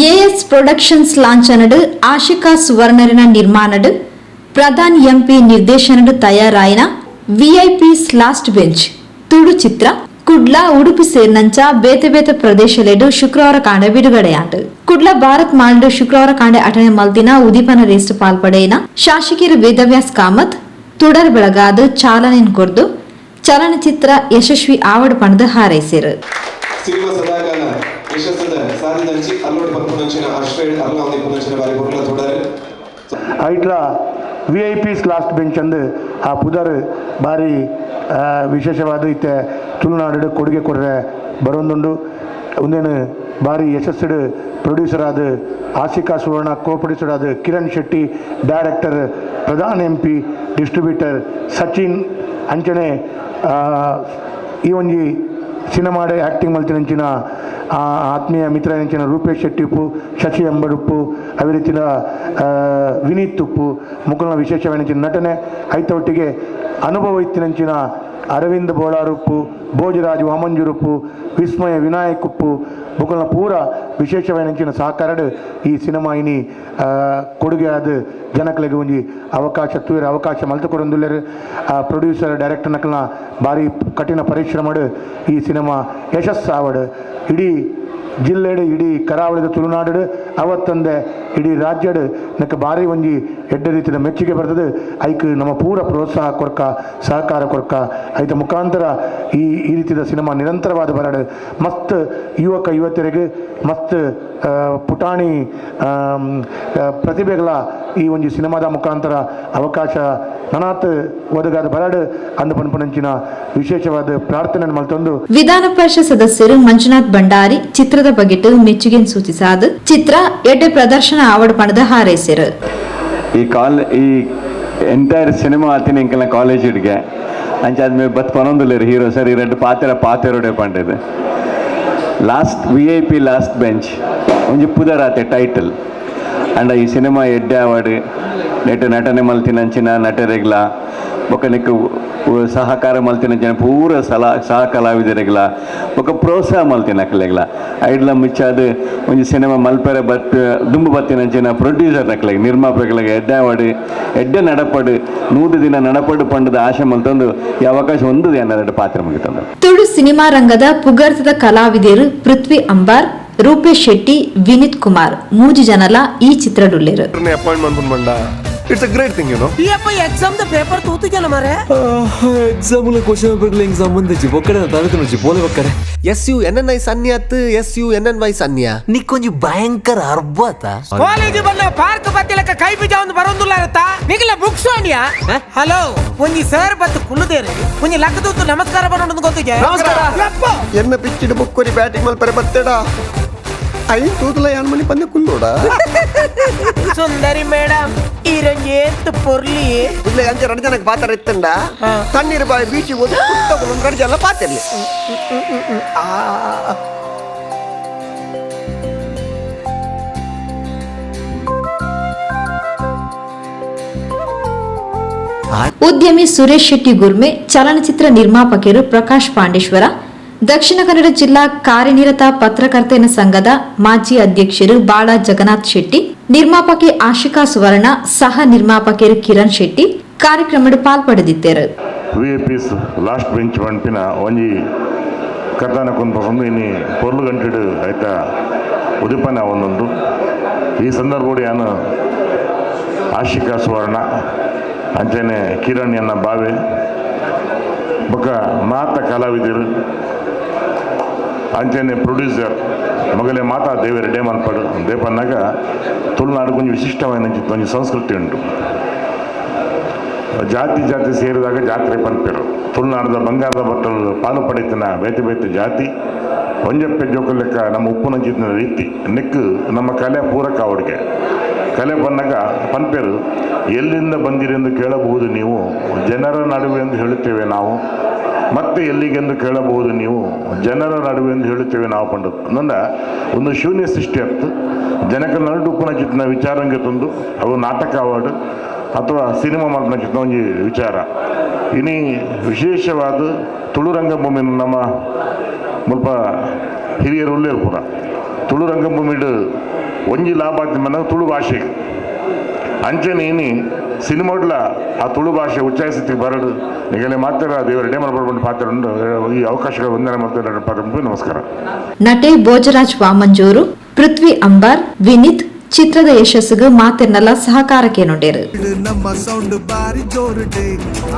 As productions ಲಾಂಛನಡ್ ಆಶಿಕಾ ಸುವರ್ಣರಿನ ನಿರ್ಮಾಣಡ್, ಪ್ರಧಾನ್ ಎಂಪಿ ನಿರ್ದೇಶನಡ್ ತಯಾರಾಯಿನ ವಿಐಪಿಸ್ ಲಾಸ್ಟ್ ಬೆಂಚ್ ತುಳು ಚಿತ್ರ ಕುಡ್ಲ, ಉಡುಪಿ ಸೇರಿನಂಚ ಬೇತೆ ಬೇತೆ ಪ್ರದೇಶಲೆಡ್ ಶುಕ್ರವಾರ ಕಾಂಡೆ ಬಿಡುಗಡೆಯಾಂಡ್. ಕುಡ್ಲ ಭಾರತ್ ಮಾಲ್ಡ್ ಶುಕ್ರವಾರ ಕಾಂಡೆ ಅಟನೆ ಮಲ್ತಿನ ಉದಿಪನ ರೇಸ್ಟ್ ಪಾಲ್ಪಡೆಯಿನ ಶಾಸಕಿಯರು ವೇದವ್ಯಾಸ್ ಕಾಮತ್ ತುಡರ್ ಬೆಳಗಾದ್ ಚಾಲನೆ ಕೊರ್ದು ಚಲನಚಿತ್ರ ಯಶಸ್ವಿ ಆವಡ್ ಪಣದ್ ಹಾರೈಸಿರು. ಸಿನಿಮಾ ಸದಾಕಾಲ ಯಶಸ್ಸದ ಸಾಧಿದಂಚಿ ಅಲ್ಲೋಡಿ ಪನ್ಪುನಂಚಿನ ಅಶ್ರೇಡ್ ಅರ್ಲಾವಂದಿ ಪುನಂಚಿನ ಬಾರಿ ಪೊರ್ಲ ತುಡರ್. ಐಟ್ಲ ವಿಐಪಿಸ್ ಲಾಸ್ಟ್ ಬೆಂಚ್ ಅಂದು ಆ ಪುದರ್ ಬಾರಿ ವಿಶೇಷವಾದ ಇತ್ತೆ ತುಳುನಾಡು ಕೊಡುಗೆ ಕೊರ್ರೆ ಬರೊಂದುಂಡು. ಉಂದೆನ್ ಬಾರಿ ಯಶಸ್ಸುಡು ಪ್ರೊಡ್ಯೂಸರ್ ಆದ ಆಶಿಕಾ ಸುವರ್ಣ, ಕೋ ಪ್ರೊಡ್ಯೂಸರ್ ಆದ Kiran Shetty, director Pradhan MP, distributor Sachin ಅಂಚನೆ ಈ ಒಂಜಿ ಸಿನಿಮಾಡ್ ಆ್ಯಕ್ಟಿಂಗ್ ಮಲ್ತಿನಂಚಿನ ಆತ್ಮೀಯ ಮಿತ್ರನಂಚಿನ ರೂಪೇಶ್ ಶೆಟ್ಟಿ ಉಪ್ಪು, ಶಶಿ ಅಂಬಡುಪ್ಪು, ಅದೇ ರೀತಿಯ ವಿನೀತ್ ಉಪ್ಪು ಮುಕುಲ್ನ ವಿಶೇಷವಾದ ನಟನೆ. ಐತ ಒಟ್ಟಿಗೆ ಅನುಭವ ಇತ್ತಿನಂಚಿನ ಅರವಿಂದ್ ಬೋಳಾರುಪ್ಪು, ಭೋಜರಾಜ್ ವಾಮಂಜುರುಪ್ಪು, ವಿಸ್ಮಯ ವಿನಾಯಕ್ ಉಪ್ಪು ಬುಕಲ್ನ ಪೂರ ವಿಶೇಷವಾದ ಸಹಕಾರಡ್ ಈ ಸಿನಿಮಾ ಇನಿ ಕೊಡುಗೆ ಆದ ಜನಕ್ಲೆಗ್ ಒಂಜಿ ಅವಕಾಶ ತೂಯರ ಅವಕಾಶ ಮಲ್ತು ಕೊರೊಂದುಲ್ಲೆರ್. ಪ್ರೊಡ್ಯೂಸರ್, ಡೈರೆಕ್ಟರ್ ನಕಲ್ನ ಭಾರಿ ಕಠಿಣ ಪರಿಶ್ರಮಡ್ ಈ ಸಿನಿಮಾ ಯಶಸ್ಸಾವಡ್, ಇಡೀ ಜಿಲ್ಲೆಡ್, ಇಡೀ ಕರಾವಳಿದ ತುಳುನಾಡು ಅವತ್ತಂದೆ ಇಡೀ ರಾಜ್ಯಡ್ ನಕ ಭಾರಿ ಒಂಜಿ ಎಡ್ಡೆ ರೀತಿಯ ಮೆಚ್ಚುಗೆ ಬರ್ತದೆ. ಐಕ್ ನಮ್ಮ ಪೂರ ಪ್ರೋತ್ಸಾಹ ಕೊರ್ಕ, ಸಹಕಾರ ಕೊರ್ಕ. ಐತ ಮುಖಾಂತರ ಈ ಈ ರೀತಿಯ ಸಿನಿಮಾ ನಿರಂತರವಾದ ಬರಡು, ಮಸ್ತ್ ಯುವಕ ಯುವತಿಯರಿಗೆ, ಮಸ್ತ್ ಪುಟಾಣಿ ಪ್ರತಿಭೆಗಳ ಈ ಒಂದು ಸಿನಿಮಾದ ಮುಖಾಂತರ ಅವಕಾಶ ನನಾತ್ ಒದಗಾದ ಬರಡು ಅಂದು ಪನ್ಪುನಂಚಿನ ವಿಶೇಷವಾದ ಪ್ರಾರ್ಥನೆ ಮಲ್ತೊಂದು. ವಿಧಾನ ಪರಿಷತ್ ಸದಸ್ಯರು ಮಂಜುನಾಥ್ ಭಂಡಾರಿ ಚಿತ್ರದ ಬಗೆಟ್ ಮೆಚ್ಚುಗೆ ಸೂಚಿಸಾದ ಚಿತ್ರ ಎಡ್ಡೆ ಪ್ರದರ್ಶನ ಆವಡ್ ಪಣದ ಹಾರೈಸಿರು. ಈ ಎಂಟೈರ್ ಸಿನಿಮಾ ಆತಿನ ಎಂಕಲ್ನ ಕಾಲೇಜ್ ಇಡ್ಗೆ ಅಂಚಾದ್ಮೇಲೆ ಬತ್ ಪನೊಂದುಲ್ಲೆರ್ ಹೀರೋ ಸರ್, ಈ ರಡ್ಡ್ ಪಾತೆರ ಪಾತೆರೋಡೆ ಪಂಡದು. ಲಾಸ್ಟ್ ವಿಐಪಿ ಲಾಸ್ಟ್ ಬೆಂಚ್ ಒಂಜಿ ಪುದರಾತೆ ಟೈಟಲ್. ಅಂಡ ಈ ಸಿನಿಮಾ ಎಡ್ಡೆ ಆವಡ್, ನೆಟ್ ನಟನೆ ಮಲ್ತಿನಂಚಿನ ನಟರೆಗ್ಲ, ಬೊಕ್ಕ ನೆಕ್ಕ್ ಸಹಕಾರ ಮಲ್ತಿನಂಚಿನ ಪೂರ ಸಹ ಕಲಾವಿದರೆಗ್ಲ, ಬೊಕ್ಕ ಪ್ರೋತ್ಸಾಹ ಮಲ್ತಿನ ಅಕ್ಲೆಗ್ಲ, ಐಡ್ಲ ಮುಚ್ಚಾದ್ ಒಂಜಿ ಸಿನಿಮಾ ಮಲ್ಪೆರೆ ಬತ್ ದುಂಬು ಬತ್ತಿನಂಚಿನ ಪ್ರೊಡ್ಯೂಸರ್ ನಕ್ಲೆಗ್, ನಿರ್ಮಾಪಕರಿಗೆ ಎಡ್ಡೆ ಆವಡ್, ಎಡ್ಡೆ ನಡಪಡು, 100 ದಿನ ನಡಪಡು ಪಂಡದ ಆಶೆ ಮಲ್ತೊಂದು ಈ ಅವಕಾಶ ಒಂದು ಎರಡು ಪಾತ್ರ ಮುಗಿತಂದು. ತುಳು ಸಿನಿಮಾ ರಂಗದ ಪುಗರ್ತದ ಕಲಾವಿದರು ಪೃಥ್ವಿ ಅಂಬಾರ್, ರೂಪೇಶ್ ಶೆಟ್ಟಿ, ವಿನೀತ್ ಕುಮಾರ್ ಮೂಜಿ ಜನಲ ಈ ಚಿತ್ರಡುಲ್ಲೆರು. ಅಪಾಯಿಂಟ್ಮೆಂಟ್ ಬಂಡ, it's a great thing. ಯಪ್ಪ, ಎಕ್ಸಾಮ್ the paper ತೂತಿಜಲ್ಲ ಮಾರೆ. ಎಕ್ಸಾಮ್ ಕ್ವಶನ್ ಪೇಪರ್ ಎಂಕ್ ಸಂಬಂಧಿಸಿ ಬೊಕ್ಕಡೆ ತರತನುಚಿ ಪೋಲೆ ಬೊಕ್ಕಡೆ. ಎಸ್ಯುಎನ್ಎನ್ಐ ಸನ್ಯಾತ್, ಎಸ್ಯುಎನ್ಎನ್ವೈ ಸನ್ಯಾ. ನಿಕ್ಕೊಂಜಿ ಭಯಂಕರ ಅರ್ಬತ. ಕಾಲೇಜ್ ಬನ್ನ ಪಾರ್ಕ್ ಬತ್ತಿಲಕ್ಕ ಕೈ ಬಿಜ ಒಂದು ಬರೊಂದುಲ್ಲ ಇರುತ್ತಾ ನಿಗಲ ಬುಕ್ಸ್ ಅಣಿಯಾ. ಹಲೋ, ಒಂಜಿ ಸರ್ ಬತ್ತು ಕುಲ್ಲುದೇರು, ಒಂಜಿ ಲಕ್ಕ ತೂತು ನಮಸ್ಕಾರ ಬರೋಣ ಗೊತ್ತಿಗೆ. ನಮಸ್ಕಾರ. ಯಪ್ಪ. ಎನ್ನ ಪಿಚ್ಚಿಡ್ ಬೊಕ್ಕೊರಿ ಬ್ಯಾಟಿಂಗ್ ಮಲ್ಪರೆ ಬತ್ತೇಡ, ಐನ್ ತೂತುಲ ಯಾನ್ ಮನಿ ಪಂದೆ ಕುಲ್ಲೋಡ. ಸುಂದರಿ ಮೇಡಮ್, ಈರಂಜಿ ಏತ್ ಪೊರ್ಲಿ. ಇಲ್ಲ, ಅಂಚೆ ಎರಡು ಜನಕ್ಕೆ ಪಾತ್ರ ಇತ್ತಂಡ. ತಣ್ಣೀರು ಬಾಯಿ ಬೀಚಿಗೆ ಹೋಗಿ ಕುತ್ತ ಎರಡು ಜನ ಪಾತಿರ್ಲಿ. ಉದ್ಯಮಿ ಸುರೇಶ್ ಶೆಟ್ಟಿ ಗುರ್ಮೆ, ಚಲನಚಿತ್ರ ನಿರ್ಮಾಪಕರು ಪ್ರಕಾಶ್ ಪಾಂಡೇಶ್ವರ, ದಕ್ಷಿಣ ಕನ್ನಡ ಜಿಲ್ಲಾ ಕಾರ್ಯನಿರತ ಪತ್ರಕರ್ತರ ಸಂಘದ ಮಾಜಿ ಅಧ್ಯಕ್ಷರು ಬಾಳ ಜಗನ್ನಾಥ್ ಶೆಟ್ಟಿ, ನಿರ್ಮಾಪಕಿ ಆಶಿಕಾ ಸುವರ್ಣ, ಸಹ ನಿರ್ಮಾಪಕರು ಕಿರಣ್ ಶೆಟ್ಟಿ ಕಾರ್ಯಕ್ರಮಡ್ ಪಾಲ್ಪಡೆದಿದ್ದರು. ವಿಐಪಿಸ್ ಲಾಸ್ಟ್ ಬೆಂಚ್ ಪನ್ಪಿನ ಒಂಜಿ ಕಥಾನ ಕೊಂದು ಇನಿ ಪೊರ್ಲು ಗಂಟೆಡ್ ಆಯ್ತ ಉದಿಪನ ಒಂದೊಂದು. ಈ ಸಂದರ್ಭಡು ಯಾನು ಆಶಿಕಾ ಸುವರ್ಣ ಅಂಚನೆ ಕಿರಣ್ ಎನ್ನ ಬಾವೆ ಬೊಕ ಮಾತ ಕಲಾವಿದರು ಅಂಚನೆ ಪ್ರೊಡ್ಯೂಸರ್ ಮೊಗಲೆ ಮಾತಾ ದೇವೆರ್ ಎಡ್ಡೆ ಮನ್ಪಡು. ದೇಪನ್ನಾಗ ತುಳುನಾಡು ಕೊಂಚ ವಿಶಿಷ್ಟವಾದ ಒಂಜಿ ಸಂಸ್ಕೃತಿ ಉಂಟು. ಜಾತಿ ಜಾತಿ ಸೇರಿದಾಗ ಜಾತ್ರೆ ಪನ್ಪೆರು. ತುಳುನಾಡದ ಬಂಗಾರದ ಬಟ್ಟಲು ಪಾಲು ಪಡೆತಿನ ಬೇತೆ ಬೇತೆ ಜಾತಿ ಒಂಜಪ್ಪೆ ಜೋಕುಲ್ ಲೆಕ್ಕ ನಮ್ಮ ಉಪ್ಪುನಂಚಿತ್ತಿನ ರೀತಿ ನೆಕ್ಕು ನಮ್ಮ ಕಲೆ ಪೂರಕ. ಅವರಿಗೆ ಕಲೆ ಬಂದಾಗ ಪನ್ಪೆರು, ಎಲ್ಲಿಂದ ಬಂದಿರಿ ಎಂದು ಕೇಳಬಹುದು ನೀವು, ಜನರ ನಡುವೆ ಎಂದು ಹೇಳುತ್ತೇವೆ ನಾವು. ಮತ್ತೆ ಎಲ್ಲಿಗೆಂದು ಕೇಳಬಹುದು ನೀವು, ಜನರ ನಡುವೆ ಎಂದು ಹೇಳುತ್ತೇವೆ ನಾವು ಪಂಡದ್ದು. ನಂದ ಒಂದು ಶೂನ್ಯ ಸೃಷ್ಟಿ ಆಗ್ತು ಜನಕ ನಡು ಉಪ್ಪುನಂಚಿತ್ತಿನ ವಿಚಾರಂಗೆ ತಂದು ಅವು ನಾಟಕ ಅವಾರ್ಡ್ ಅಥವಾ ಸಿನಿಮಾ ಮಲ್ಪನಂಚಿತ್ತಿನ ಒಂಜಿ ವಿಚಾರ. ಇನಿ ವಿಶೇಷವಾದ ತುಳು ರಂಗಭೂಮಿ ನಮ್ಮ ಮುಲ್ಪ ಹಿರಿಯರು ಉಲ್ಲೇರು ಪೂರ ತುಳು ರಂಗಭೂಮಿಡ್. ಒಂಜಿ ಲಾಭ ಮನ ತುಳು ಭಾಷೆಗೆ ಅಂಚನೆ ಇನಿ ಸಿನಿಮಾಡ್ಲ ಆ ತುಳು ಭಾಷೆ ಉಚ್ಚಾರಿಸಿಗೆ ಬರಡು ನಿಗಲೆ ಮಾತ್ರ ದೇವರ ಡೇಮಲ್ ಬರ್ಬಂಡು ಪಾತ್ರ ಉಂಡು. ಈ ಅವಕಾಶಗಳು ವಂದನೆ ಮಾಡ್ತಾರೆ ಪಾತ್ರ. ನಮಸ್ಕಾರ. ನಟೆ ಭೋಜರಾಜ್ ವಾಮಂಜೂರು, ಪೃಥ್ವಿ ಅಂಬಾರ್, ವಿನೀತ್ ಚಿತ್ರದ ಯಶಸ್ಸಿಗೆ ಮಾತೆರ್ನಲ ಸಹಕಾರಕ್ಕೇನುಂಡೇರು. ನಮ್ಮ ಸೌಂಡ್ ಬಾರಿ ಜೋರುಡೆ,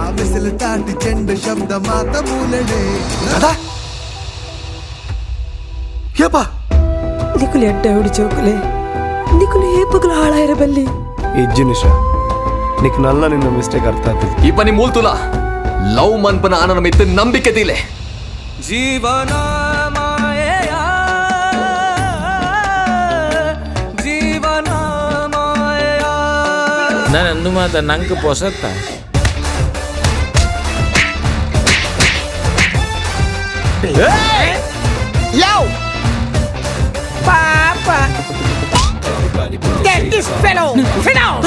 ಆ ಬಿಸಿಲು ತಾಟಿ ಚೆಂಡು ಶಬ್ದ ಮಾತ ಮೂಲೆಡೆ. ಏಪಾ? ನಿಕುಲು ಎಡ್ಡ ಹುಡಿ ಚೋಕುಲೆ, ನಿಕುಲು ಏಪಗಲು ಹಾಳಾಯಿರ ಬಲ್ಲಿ. ಇಜ್ಜು ನಿಶಾ, ನಿಕ್ ನಲ್ಲ ನಿನ್ನ ಮಿಸ್ಟೇಕ್ ಅರ್ಥ ಆಗ್ತದೆ. ಇಪ್ಪ ನಿಮ್ಮ ಮೂಲ್ತುಲ ಲವ್ ಮನ್ಪನ ಆನನ ಮಿತ್ತು ನಂಬಿಕೆ ದಿಲೆ. ಜೀವನ ಮಾಯೆಯ, ಜೀವನ ಮಾಯೆಯ. ನಾನು ಅಂದು ಮಾತ ನಂಗೆ ಪೊಸತ್ತ. ಯಾವ್ ಪಾಪ. Get this fellow! Sit down!